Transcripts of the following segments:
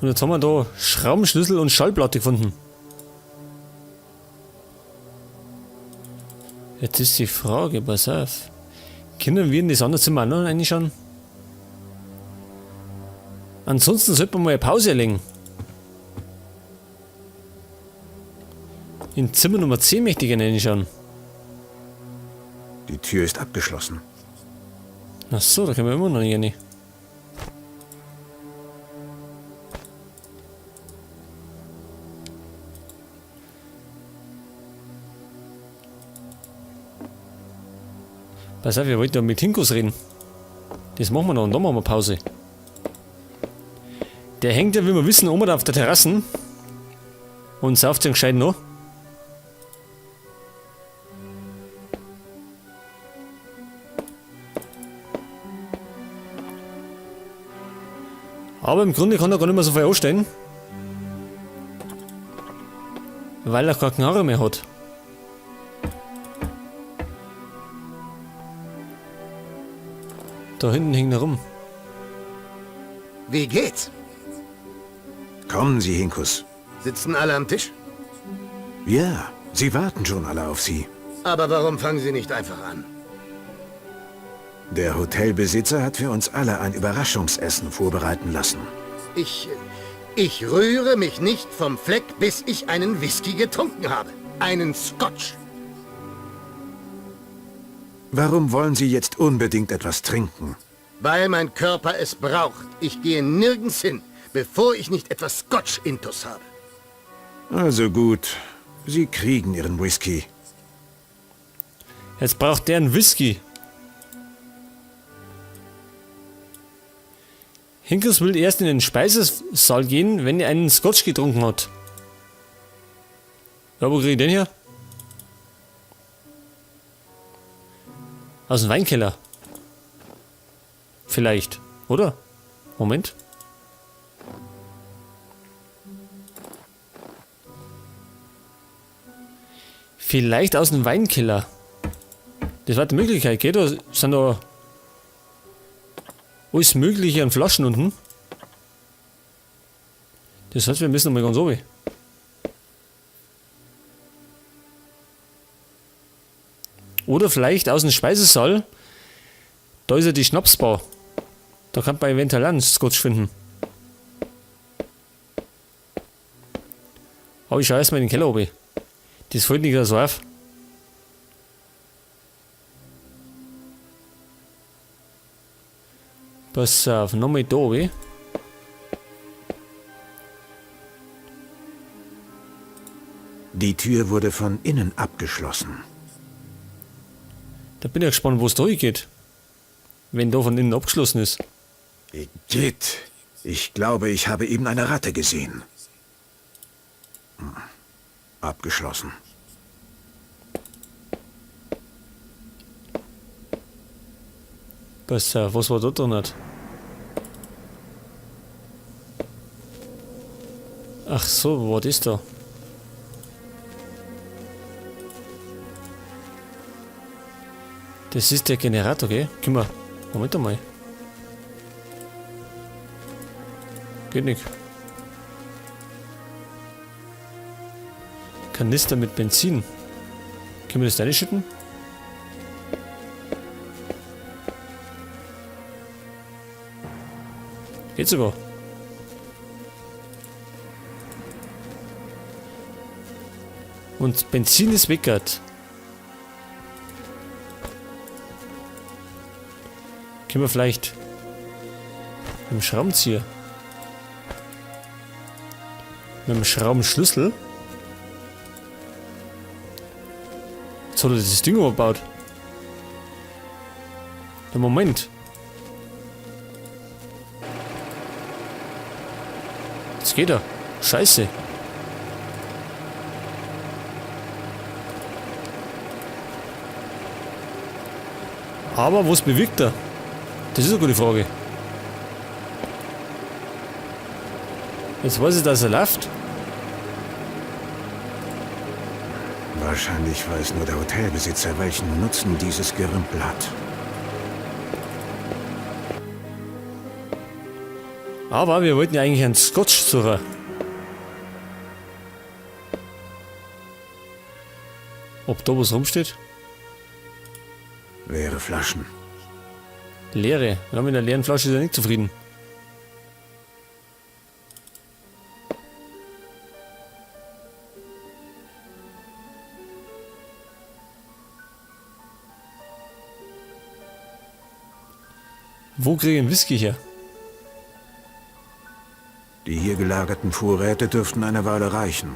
Und jetzt haben wir da Schraubenschlüssel und Schallplatte gefunden. Jetzt ist die Frage, pass auf. Können wir in das andere Zimmer auch noch reinschauen? Ansonsten sollte man mal eine Pause erlegen. In Zimmer Nummer 10 möchte ich gerne reinschauen. Die Tür ist abgeschlossen. Ach so, da können wir immer noch nicht rein. Pass auf, wir wollten ja mit Hinkus reden. Das machen wir noch und dann machen wir Pause. Der hängt ja, wie wir wissen, oben da auf der Terrasse. Und sauft sich gescheit noch. Aber im Grunde kann er gar nicht mehr so viel anstellen. Weil er keine Knarre mehr hat. Da hinten hängt er rum. Wie geht's? Kommen Sie, Hinkus. Sitzen alle am Tisch? Ja, sie warten schon alle auf Sie. Aber warum fangen Sie nicht einfach an? Der Hotelbesitzer hat für uns alle ein Überraschungsessen vorbereiten lassen. Ich rühre mich nicht vom Fleck, bis ich einen Whisky getrunken habe. Einen Scotch. Warum wollen Sie jetzt unbedingt etwas trinken? Weil mein Körper es braucht. Ich gehe nirgends hin, bevor ich nicht etwas Scotch intus habe. Also gut, Sie kriegen Ihren Whisky. Jetzt braucht der einen Whisky. Hinkus will erst in den Speisesaal gehen, wenn er einen Scotch getrunken hat. Ja, wo krieg ich den her? Aus dem Weinkeller. Vielleicht, oder? Moment. Vielleicht aus dem Weinkeller. Das war die Möglichkeit, gell? Da sind da alles Mögliche an Flaschen unten. Das heißt, wir müssen nochmal ganz oben. Oder vielleicht aus dem Speisesaal. Da ist ja die Schnapsbar. Da kann man eventuell auch einen Scotch finden. Aber ich schau erstmal in den Keller oben. Das fällt nicht so auf. Pass auf, nochmal da oben. Die Tür wurde von innen abgeschlossen. Da bin ich ja gespannt, wo es da hingeht. Wenn da von innen abgeschlossen ist. Igitt, ich glaube, ich habe eben eine Ratte gesehen. Abgeschlossen. Pass auf, was war da drin? Ach so, wo war das da? Das ist der Generator, gell? Können wir. Moment einmal. Geht nicht. Kanister mit Benzin. Können wir das da reinschütten? Geht sogar. Und Benzin ist weggert. Können wir vielleicht mit dem Schraubenzieher? Mit dem Schraubenschlüssel? Jetzt hat er dieses Ding überbaut. Na, Moment. Jetzt geht er. Scheiße. Aber was bewirkt er? Das ist eine gute Frage. Jetzt weiß ich, dass er läuft. Wahrscheinlich weiß nur der Hotelbesitzer, welchen Nutzen dieses Gerümpel hat. Aber wir wollten ja eigentlich einen Scotch suchen. Ob da was rumsteht? Leere Flaschen. Leere. Ja, mit einer leeren Flasche ist er nicht zufrieden. Wo kriege ich einen Whisky her? Die hier gelagerten Vorräte dürften eine Weile reichen.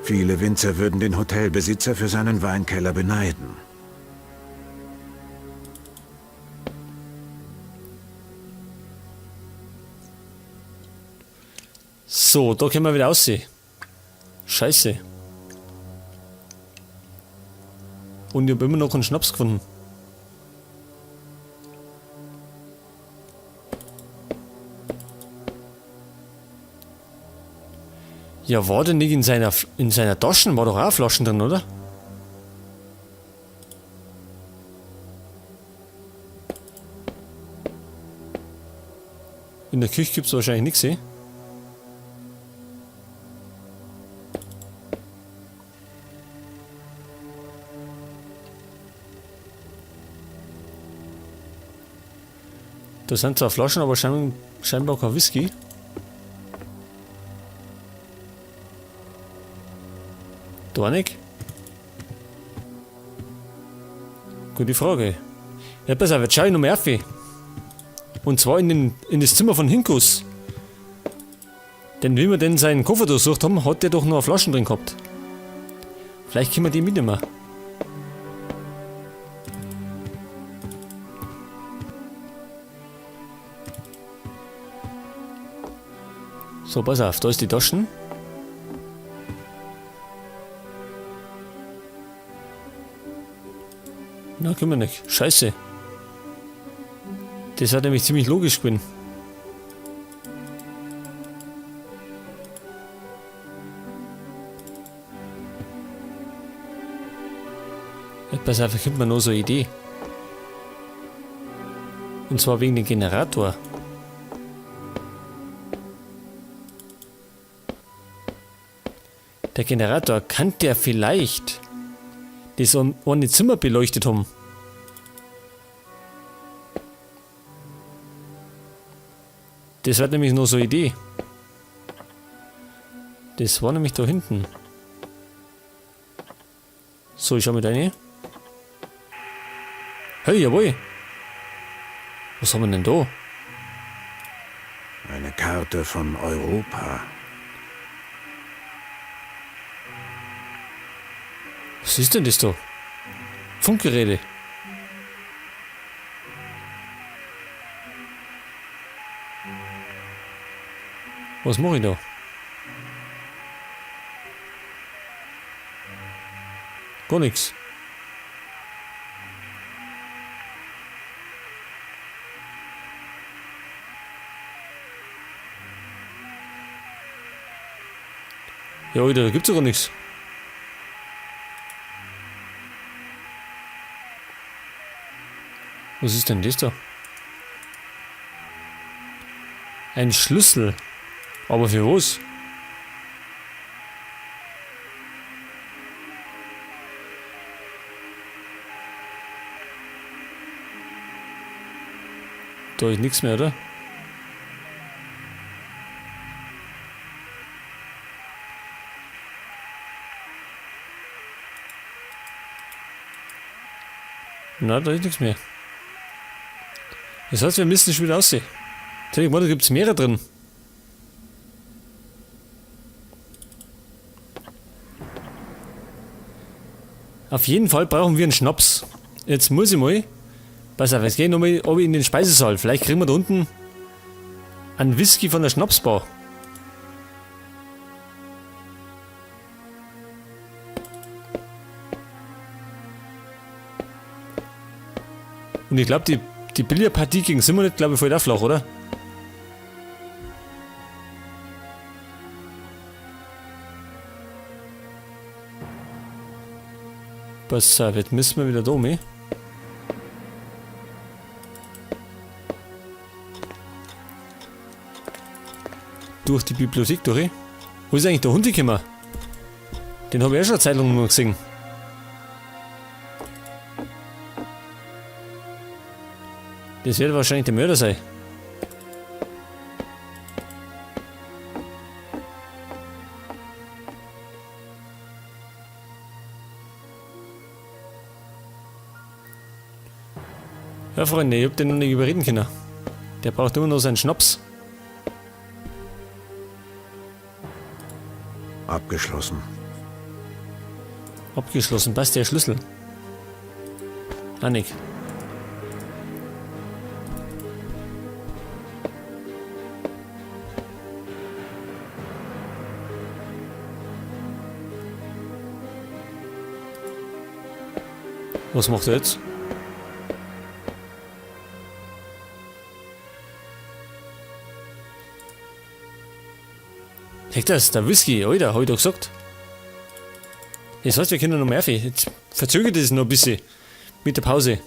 Viele Winzer würden den Hotelbesitzer für seinen Weinkeller beneiden. So, da können wir wieder aussehen. Scheiße. Und ich habe immer noch einen Schnaps gefunden. Ja, war denn nicht in seiner Taschen? War doch auch Flaschen drin, oder? In der Küche gibt's wahrscheinlich nichts, eh? Da sind zwar Flaschen, aber scheinbar kein Whisky. Da nicht? Gute Frage. Ja, pass auf, jetzt schau ich noch mal auf. Und zwar in das Zimmer von Hinkus. Denn wie wir denn seinen Koffer durchsucht haben, hat der doch noch Flaschen drin gehabt. Vielleicht können wir die mitnehmen. So, pass auf, da ist die Taschen. Na, können wir nicht. Scheiße. Das hat nämlich ziemlich logisch gewesen. Ja, pass auf, da kommt mir noch so eine Idee. Und zwar wegen dem Generator. Der Generator, kann der vielleicht das eine Zimmer beleuchtet haben? Das war nämlich nur so eine Idee. Das war nämlich da hinten. So, ich schau mal rein. Hey, jawohl. Was haben wir denn da? Eine Karte von Europa. Was ist denn das da? Funkgeräte. Was mach ich da? Gar nix. Ja, Alter, da gibt's ja gar nix. Was ist denn das da? Ein Schlüssel. Aber für was? Da ist nichts mehr, oder? Na, da ist nichts mehr. Das heißt, wir müssen schon wieder aussehen. Jetzt da gibt's mehrere drin. Auf jeden Fall brauchen wir einen Schnaps. Jetzt muss ich mal. Pass auf, jetzt geh ich nochmal oben in den Speisesaal. Vielleicht kriegen wir da unten einen Whisky von der Schnapsbar. Und ich glaub, die Billardpartie gegen Simonet, glaub ich, fällt auch flach, oder? Pass auf, jetzt müssen wir wieder da um. Durch die Bibliothek durch. Wo ist eigentlich der Hund gekommen? Den habe ich auch schon eine Zeit lang noch gesehen. Das wird wahrscheinlich der Mörder sein. Ja, Freunde, ich hab den noch nicht überreden können. Der braucht immer noch seinen Schnaps. Abgeschlossen. Abgeschlossen, passt der Schlüssel. Annik. Was macht er jetzt? Hey, das, der Whisky, Alter, hab ich doch gesagt. Das heißt, wir können noch mehr. Jetzt verzögert es noch ein bisschen mit der Pause.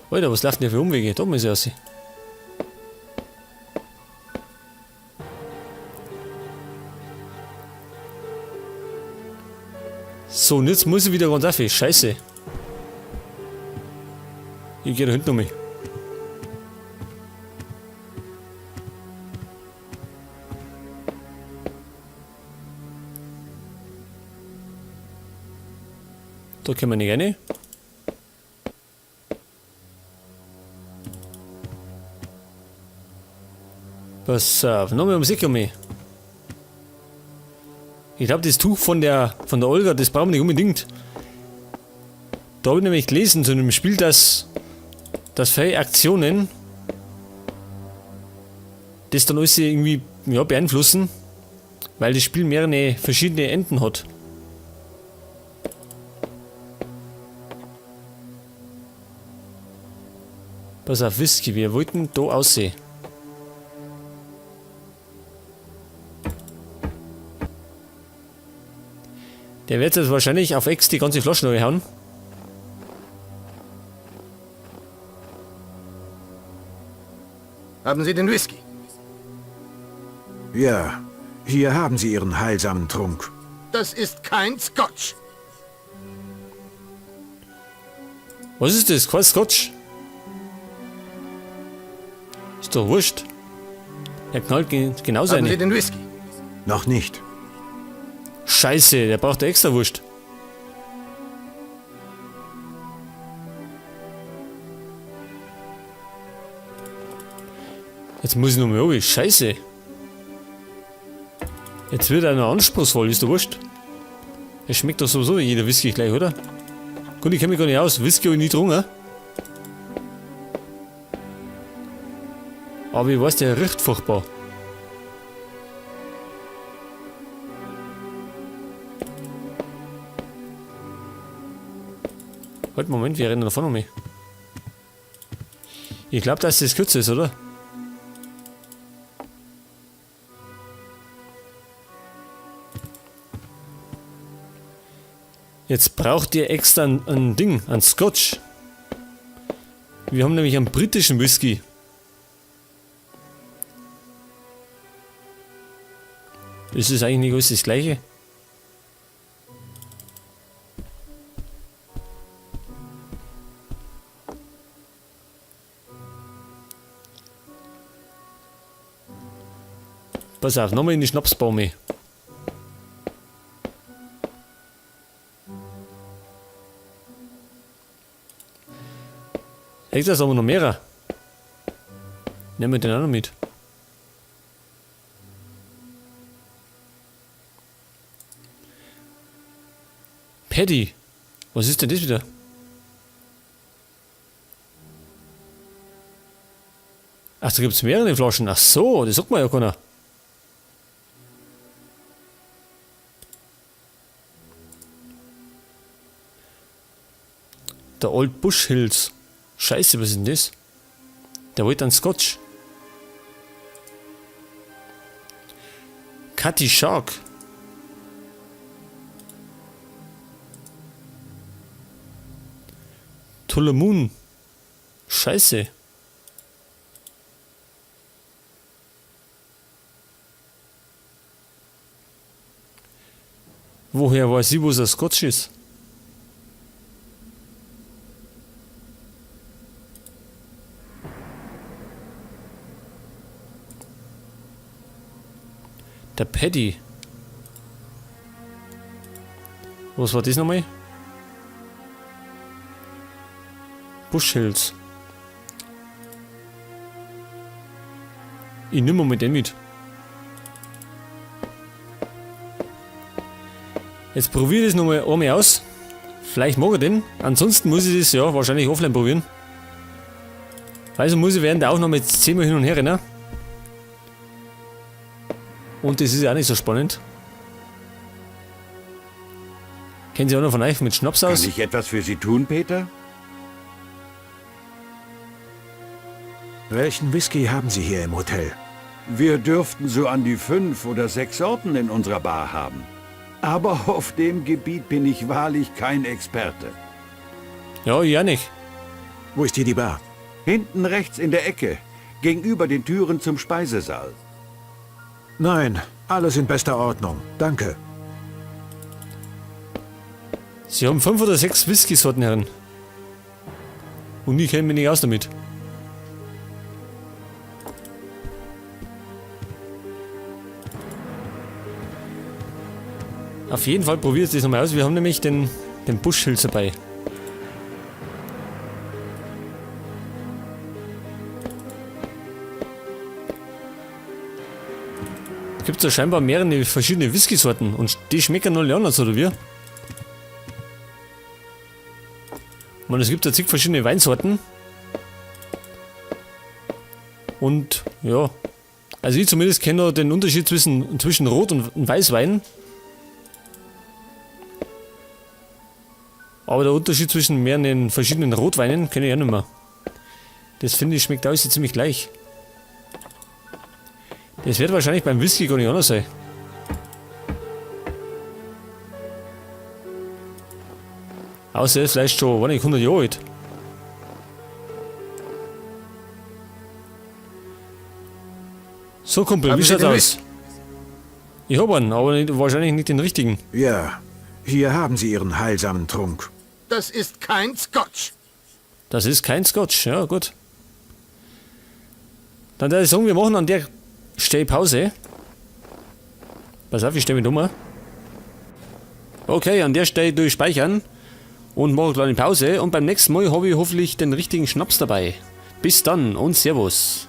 Alter, was läuft denn hier für Umwege? Da muss ich raus. So, und jetzt muss ich wieder ganz auf. Scheiße. Ich geh da hinten um. Da können wir nicht rein. Pass auf, nochmal ums Eck um mich. Ich glaube, das Tuch von der Olga, das brauchen wir nicht unbedingt. Da habe ich nämlich gelesen zu einem Spiel, dass viele Aktionen das dann alles irgendwie, ja, beeinflussen, weil das Spiel mehrere verschiedene Enden hat. Pass auf, Whisky, wir wollten da aussehen. Der wird jetzt wahrscheinlich auf Ex die ganze Flasche neu hauen. Haben Sie den Whisky? Ja, hier haben Sie Ihren heilsamen Trunk. Das ist kein Scotch. Was ist das? Kein Scotch? Ist doch wurscht. Er knallt genauso Haben Sie eine. den Whisky? Noch nicht. Scheiße, der braucht extra Wurst. Jetzt muss ich noch mal runter. Scheiße. Jetzt wird er noch anspruchsvoll, ist doch wurscht. Es schmeckt doch sowieso jeder Whisky gleich, oder? Gut, ich kenn mich gar nicht aus. Whisky hab ich nie getrunken. Aber ich weiß, der riecht furchtbar. Halt, Moment, wir rennen da vorne um mich. Ich glaub, dass das kürzer ist, oder? Jetzt braucht ihr extra ein Ding, ein Scotch. Wir haben nämlich einen britischen Whisky. Ist es eigentlich nicht alles das Gleiche? Pass auf, nochmal in die Schnapsbaume. Echt, das haben wir noch mehrere. Nehmen wir den auch noch mit. Paddy. Was ist denn das wieder? Ach, da gibt's mehrere Flaschen. Ach so, das sagt man ja keiner. Der Old Bush Hills. Scheiße, was ist denn das? Der wollte einen Scotch. Cutty Shark. Tullamoon. Scheiße. Woher weiß ich, was ein Scotch ist? Der Paddy. Was war das nochmal? Bushhills. Ich nehme mal den mit. Jetzt probiere ich das nochmal einmal aus. Vielleicht mag er den. Ansonsten muss ich das ja wahrscheinlich offline probieren. Also muss ich während der Aufnahme jetzt 10-mal hin und her rennen. Und das ist ja auch nicht so spannend. Kennen Sie auch noch von euch mit Schnaps aus? Kann ich etwas für Sie tun, Peter? Welchen Whisky haben Sie hier im Hotel? Wir dürften so an die 5 oder 6 Sorten in unserer Bar haben. Aber auf dem Gebiet bin ich wahrlich kein Experte. Ja, ich auch nicht. Wo ist hier die Bar? Hinten rechts in der Ecke, gegenüber den Türen zum Speisesaal. Nein, alles in bester Ordnung. Danke. Sie haben 5 oder 6 Whisky-Sorten, Herren. Und ich kenne mich nicht aus damit. Auf jeden Fall probiert es das nochmal aus. Wir haben nämlich den Bushhills dabei. Es gibt ja scheinbar mehrere verschiedene Whisky-Sorten und die schmecken alle anders, oder wie? Und es gibt ja zig verschiedene Weinsorten. Und ja, also ich zumindest kenne da den Unterschied zwischen Rot- und Weißwein. Aber der Unterschied zwischen mehreren verschiedenen Rotweinen kenne ich auch nicht mehr. Das finde ich schmeckt alles ziemlich gleich. Das wird wahrscheinlich beim Whisky gar nicht anders sein. Außer er ist vielleicht schon, weiß nicht, 100 Jahre alt. So, Kumpel, Haben wie Sie schaut's den aus? Whisky? Ich hab einen, aber wahrscheinlich nicht den richtigen. Ja, hier haben Sie Ihren heilsamen Trunk. Das ist kein Scotch. Das ist kein Scotch, ja gut. Dann würde ich sagen, wir machen an der Stelle Pause. Pass auf, ich stelle mich dumm. Okay, an der Stelle durch Speichern und mache eine kleine Pause. Und beim nächsten Mal habe ich hoffentlich den richtigen Schnaps dabei. Bis dann und Servus.